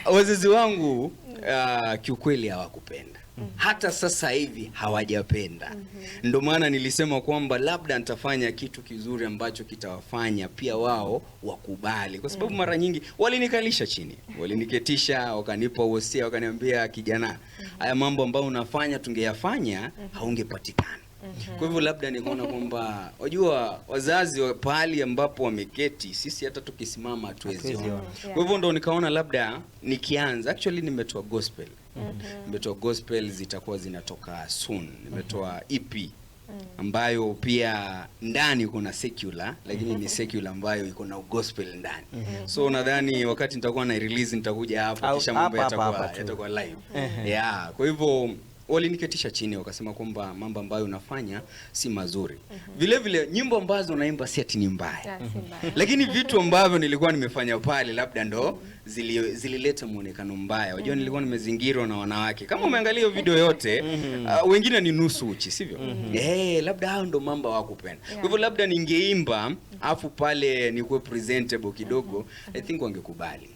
Wazazi wangu kiukweli hawakupenda, hata sasa hivi hawajapenda. Ndio maana nilisema kwamba labda nitafanya kitu kizuri ambacho kitawafanya pia wao wakubali, kwa sababu mara nyingi walinikalisha chini, waliniketisha, wakanipa wosia, wakaniambia, "Kijana, haya mambo ambayo unafanya tungeyafanya haungepatikana." Kwa hivyo labda nikaona kwamba, wajua, wazazi pahali ambapo wameketi, sisi hata tukisimama hatuwezi Hatuwezi ona. ona. Kwa hivyo ndo nikaona labda nikianza, actually nimetoa gospel. Nimetoa gospel, zitakuwa zinatoka soon. Nimetoa EP ambayo pia ndani kuna secular, lakini ni secular ambayo iko na gospel ndani. So nadhani wakati nitakuwa na release nitakuja hapa kisha mambo hapa, hapa, yatakuwa hapa tu. yatakuwa live. Yeah, kwa hivyo waliniketisha chini wakasema kwamba mambo ambayo unafanya si mazuri. Vile vile nyimbo ambazo unaimba si ati ni mbaya. Yeah, si mbaya. Lakini vitu ambavyo nilikuwa nimefanya pale labda ndo zilileta muonekano mbaya. Unajua nilikuwa nimezingirwa na wanawake. Kama umeangalia hiyo video yote, wengine ni nusu uchi, sivyo? Eh, labda hao ndo mambo hawakupenda. Kwa hivyo labda ningeimba afu pale nikuwe presentable kidogo, I think wangekubali.